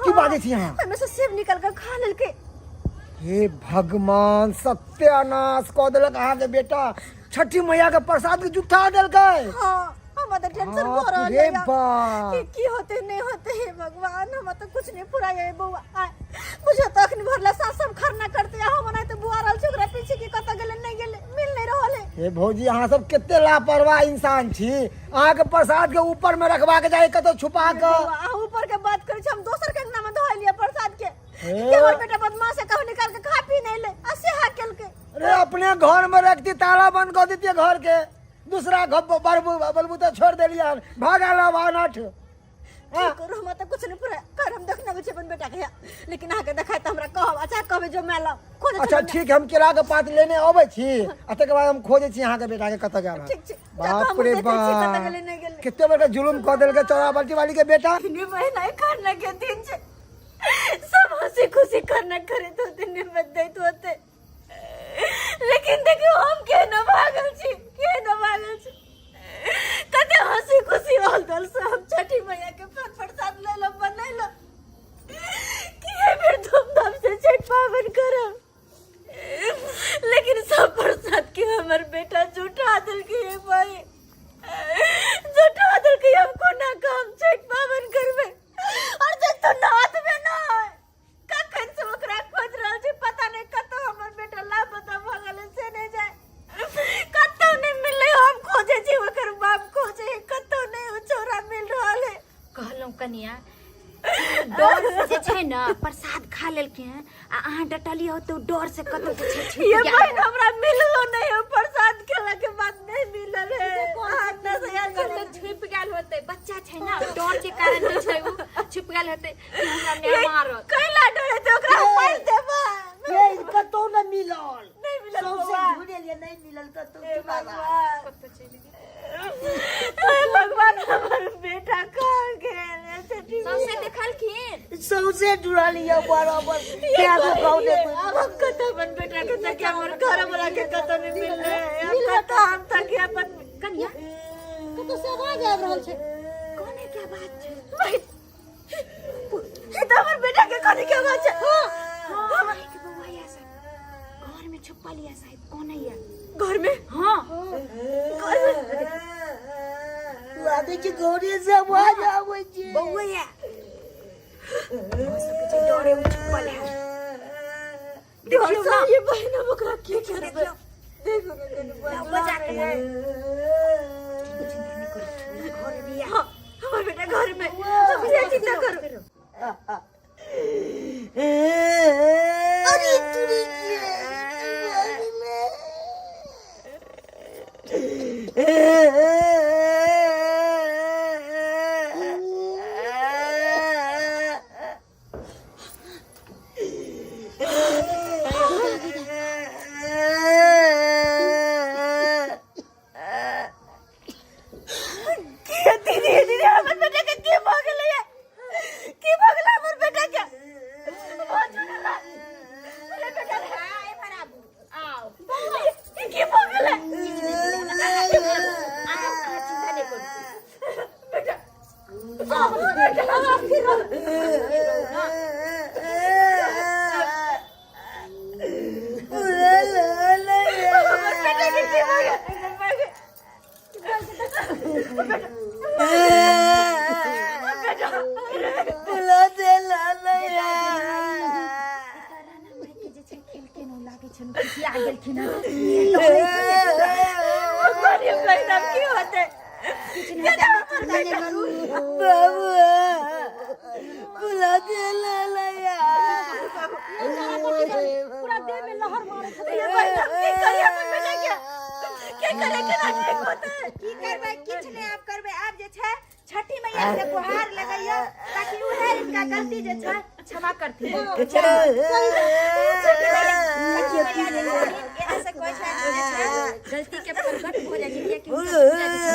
की बाजै छी अहाँ? ओहिमे से सेब निकाल के खा लेलकै। हे भगवान, सत्यानाश कऽ देलक अहाँके बेटा, छठी मैया के प्रसाद के जुठा देलकै। हाँ, हमरा तऽ टेंशन भऽ रहल रे है बाप। कि की होते नहीं होते। हे भगवान, हमरा तऽ कुछ नहीं फुराय है बौआ। आय बुझो तऽ अखन भरला सास सब खरना करते, आ हम ओनाहिते बुआ रहल छी ओकरा पीछे कि कतऽ गेलै नहीं गेलै, मिल नहीं रहल है। हे भौजी, अहाँ सब कते लापरवाह इंसान छी, अहाँ के प्रसाद के ऊपर में रखबा के चाही कतौ छुपा के। बौआ, अहाँ ऊपर के बात करै छी, हम दोसर के अंगना में धोइ लिअ प्रसाद के। हे। कि हमर बेटा बदमाश है, कहूँ निकाल के खा पी नहीं ले, आ से हा केलकै। अरे अपने घर में रखती, ताला बंद कर देती घर के, दूसरा घर बलबूता छोड़ देलियै, भागा ला भानठ। की करू, हमरा तऽ कुछ नहीं पूरा कर, हम देखने के अपन बेटा के, लेकिन अहाँ के देखाय तऽ हमरा कहब। अच्छा कहबै जो मैं लाओ खोज। अच्छा ठीक है, हम केला के पात लेने अबै छी आ तकर बाद हम खोजै छी अहाँके बेटा के कतऽ गेल। ठीक छै। बाप रे कतऽ बाप, गेलै नहीं गेलै। कते बड़का जुलुम कऽ देलकै चौरा बाल्टी वाली के बेटा। तीन महीना करना के दिन छै, सब हंसी खुशी करना करे तो दिन में दैत होते, लेकिन देखियो हम केहनो भागल छी, केहनो भागल छी। कते हंसी खुशी रहल दल से हम छठी मैया के फल प्रसाद लेलो बनेलो कि एहि बेर धूमधाम से छठ पाबनि करब, लेकिन सब प्रसाद के हमर बेटा जुटा देलकै। हे भाई, जुटा देलकै, हम कोना के हम छठ पाबनि करबै? और जे तो नाथ में ना कखन से ओकरा खोज रहल छी, पता नहीं कतौ हमर बेटा लापता भऽ गेलै से नहीं जाए, कतौ नहीं मिललै। हम खोजे छी, ओकर बाप खोजे, कतौ नहीं ओ छौड़ा मिल रहल है। कहलहुँ कनिया कि छै ने प्रसाद खा लेलखिन हँ आ अहाँ डटलियै हो तऽ ओ डर से कतौ जे छै छुपि ये गेल। बहन हमरा मिललो नहीं है, प्रसाद खेला के बाद नहीं मिलल है। अहाँ दस हजार कतौ छुपि गेल होतै, बच्चा छै ने, डर के कारण जे छै ओ छुपि गेल होतै कि हमरा माय मारत। कैला डरे तो ओकरा हम मारि देबै। ये कतौ न मिलल। नहीं मिलल सौंसे बौआ। ढूंढेलियै, नहीं मिलल कतौ। हे चुनाव। भगवान। कतौ चलि गेल। हे भगवान, हमर बेटा कहाँ गेल? ऐसे सौंसे देखलखिन? सौंसे ढूंढलियै बराबर। क्या गो गाँव ने कोई अब हम कतऽ अपन बेटा के तकिया, हमर घर वाला के कतऽ नहीं मिलले। अब कतऽ हम तकिया अपन कनिया कतौ से आवाज आबि रहल छै। कोने के आवाज छै? ई तऽ हमर बेटा के कथी के आवाज छै? हाँ, के बौआ या सब घर में छुपल या साहब, कोने या घर में? हाँ, लागै छै घरे से आवाज आबै छै। बौआ या हो सकै छै डरे उ छुपल है। देखियौ ना ये बहन, हम ओकरा की करबै? देखियौ। देखो ना कनी लाओ, बजा के लाओ। चिंता नहीं करू, घर में या। हाँ, हमर बेटा घर में, तुम से चिंता करू। अरे तुरी के। की दीदी, दीदी, हमर बेटा के की भऽ गेलै? की भऽ गेलै हमर बेटा के? बहुत झूला। अरे बेटा रे, आओ। ई की भऽ गेलै? अहाँ अहाँ चिंता नहीं करू। बेटा, बेटा, हमर बेटा के की भऽ गेल? राणा माई के जे छै खेलके न लागै छै, खिसिया गेलखिन हँ। भगवान, ये बहन, अब की होतै? किछु नहि हेतै, अहाँ चिंता नहि करू। पूरा देह में लहर मारै छै। ये बहन, अब की करिए अपन बेटा के? की करे, केना ठीक होतै? की करबै? किछु नहि आब करबै। आब जे छै छठी मैया से गुहार लगैयौ ताकि उहे इनका गलती जे छै क्षमा करथिन। छठी मैया जे छथिन, एना से कहै छै आदमी जे छै गलती के प्रकट भऽ जाइ छै, कियाकि हुनकर पूजा जे छै।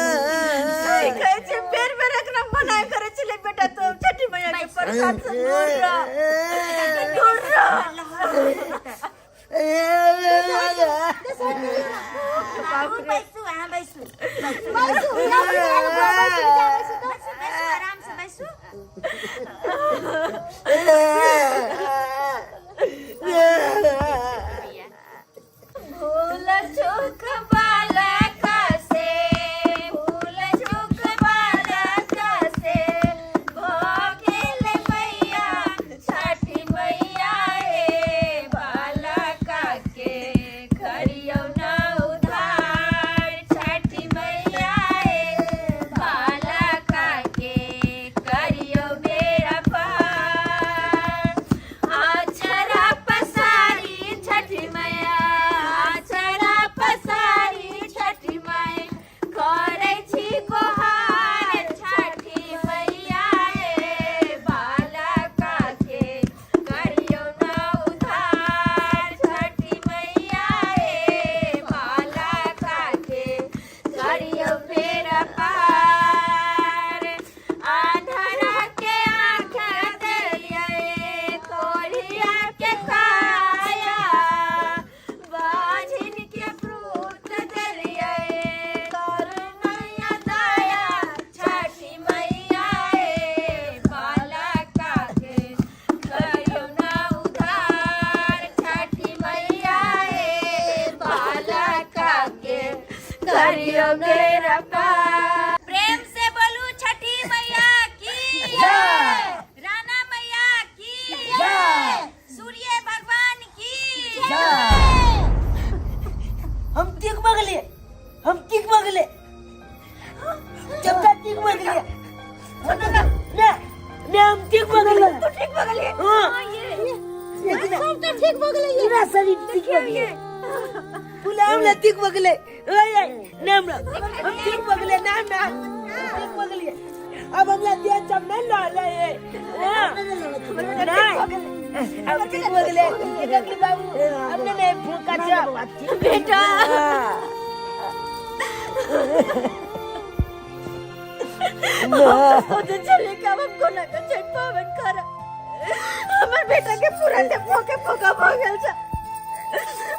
की कहै छै, बेर बेर एकरा मना करै छलै, बेटा तो छठी मैया के प्रसाद से दूर रह, दूर रह। बाबू बैसू, अहाँ बैसू। बैसू, बैसू, बैसू, बैसू। बैसू, बैसू, आराम से बैसू। भूल चूक बालक से, भूल चूक बालक से भऽ गेल मैया, छठी मैया हे, बालक के करियौ न उधार। छठी मैया हे, बालक के करियौ बेड़ा पार। आचरा पसारी छठी मैया, आचरा पसारी छठी माय करै छी गोहार। छठी मैया हे, बालक के करियौ न उधार। छठी मैया हे, बालक के करियौ बेड़ा पार। आन्हरा के आँख देलियै, कोढ़िया के काया, बाझिन के पूत देलियै, करुणा दया। छठी मैया हे, बालक के करियौ न उधार। छठी मैया हे, बालक के करियौ बेड़ा पार। प्रेम से बोलू छठी मैया की जय, राणा मैया की जय, सूर्य भगवान की जय। हम ठीक भऽ गेलियै, हम ठीक भऽ गेलियै, सबटा ठीक भऽ गेलियै। ने ने, हम ठीक भऽ गेलियै। तू ठीक भऽ गेलियै? हाँ। सबटा ठीक भऽ गेलै पूरा शरीर ठीक भऽ गेलै। पूरा हमरा ठीक भऽ गेलै। ओए, ओए, ना हमरा हम ठीक भऽ गेलै ना ना ठीक भऽ गेलियै। अब हमरा देह सब नहीं लहलै है। हाँ। नहीं अब ठीक भऽ गेलै। देखली बाबू अब नहीं नहीं फूका छ बेटा। हम तो सोचे छलियै कि अब हम कोना के छठि पाबनि करब। हमर बेटा के पूरा ते फोके फोका भऽ गेल छै।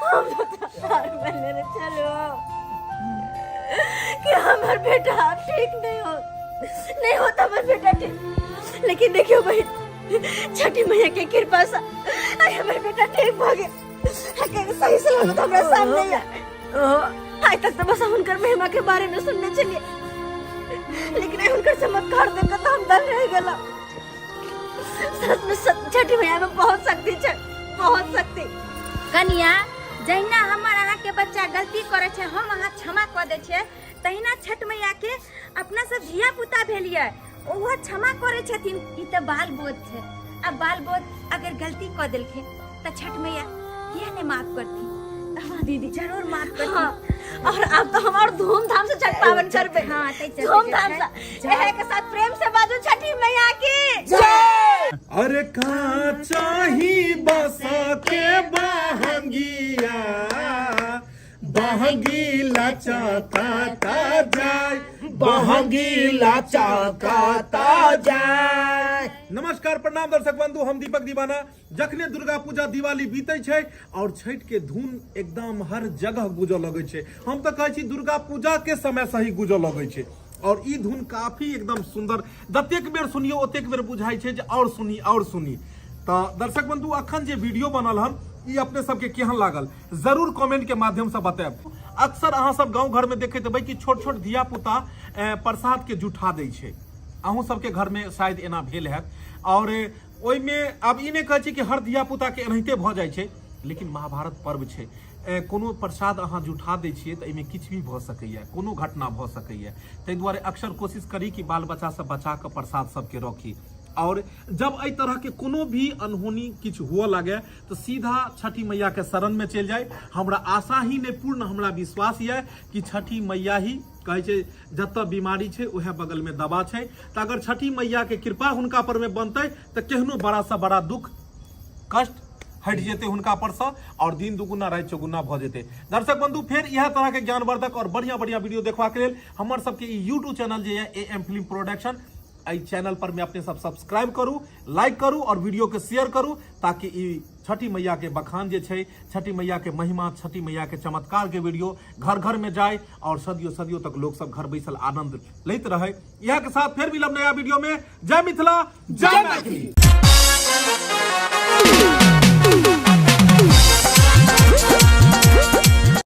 हम तो हार मान लेने चलो कि हमर बेटा आब ठीक नहीं हो, नहीं होता हमर बेटा ठीक। लेकिन देखियो बहन, छठी मैया के कृपा से आइ हमर बेटा ठीक भऽ गेल। सही सलामत हमरा सामने है। आइ तक तो बस हुनकर महिमा के बारे में सुनने छलियै, लेकिन आइ हुनकर चमत्कार देख के तो हम दंग रह गेलहुँ। सच में छठी मैया में बहुत शक्ति छै, बहुत शक्ति। कनिया, जहिना हमर अहाँ के बच्चा गलती करे छै हम अहाँ क्षमा कऽ दै छियै, तहिना छठ मैया के अपना सब धिया पुता भेलियै ओहो क्षमा करे छथिन। ई तऽ बाल बोध छै, आ बाल बोध अगर गलती कऽ देलखिन तऽ छठ मैया किया नहि माफ करथिन? हाँ दीदी, जरूर माफ करथिन। हाँ, और अब तो हम और धूमधाम से छठ पावन करबे। हाँ, तै चलते धूमधाम जे से। छै। एहे के साथ प्रेम से बाजू छठी मैया की जय। अरे कहाँ चाही बसा के बहंगिया, बहंगीला चाकाता जाय, बहंगीला चाकाता जाय। नमस्कार प्रणाम दर्शक बंधु, हम दीपक दीवाना। जखने दुर्गा पूजा दिवाली बीते छै और छठ के धुन एकदम हर जगह गुजऽ लगै छै। हम तऽ कहै छी दुर्गा पूजा के समय से ही गुजऽ लगै छै और ई धुन काफी एकदम सुंदर, जतेक बेर सुनियो ओतेक बेर बुझाइ छै जे और सुनी और सुनी। तऽ दर्शक बंधु, अखन जे वीडियो बनल हन ई अपने सबके केहन लागल जरूर कमेंट के माध्यम से बतायब। अक्सर अहाँ सब गाँव घर में देखैत हेबै कि छोट छोट धिया पुता प्रसाद के जुठा दै छै। अहूँ सबके घर में शायद एना भेल हैत। और ओहिमे आब ई नहि कहै छी कि हर धिया पुता के एनाहिते भऽ जाइ छै, लेकिन महाभारत पर्व छै, कोनो प्रसाद अहाँ जुठा दै छियै तऽ एहिमे किछु भी भऽ सकैए, कोनो घटना भऽ सकैए। ताहि दुआरे अक्सर कोशिश करी कि बाल बच्चा सब बचा कऽ प्रसाद सबके रखी। और जब एहि तरहके कोनो भी अनहोनी किछु हुअ लागे तऽ सीधा छठी मैया के शरण में चलि जाय। हमरा आशा ही नहि, पूर्ण हमरा विश्वास यऽ कि छठी मैया ही कहै छै जतऽ बीमारी छै उएह बगल में दवा छै। तऽ अगर छठी मैया के कृपा हुनका पर में बनतै तऽ केहनो बड़ा सा बड़ा दुख कष्ट हटि जेतै हुनका पर सँ और दिन दुगुना राति चौगुना भऽ जेतै। दर्शक बंधु, फेर इएह तरह के ज्ञानवर्धक और बढ़िया बढ़िया वीडियो देखबाक लेल हमर सबके ई यूट्यूब चैनल जे यऽ ए एम फिल्म प्रोडक्शन, एहि चैनल पर में अपने सब सब्सक्राइब करू, लाइक करू और वीडियो के शेयर करू, ताकि ई छठी मैया के बखान जे छै, छठी मैया के महिमा, छठी मैया के चमत्कार के वीडियो घर घर में जाए और सदियों सदियों तक लोग सब घर बैसल आनंद लेते रहे। इएह के साथ फेर मिलब नया वीडियो में। जय मिथिला, जय मैथिली।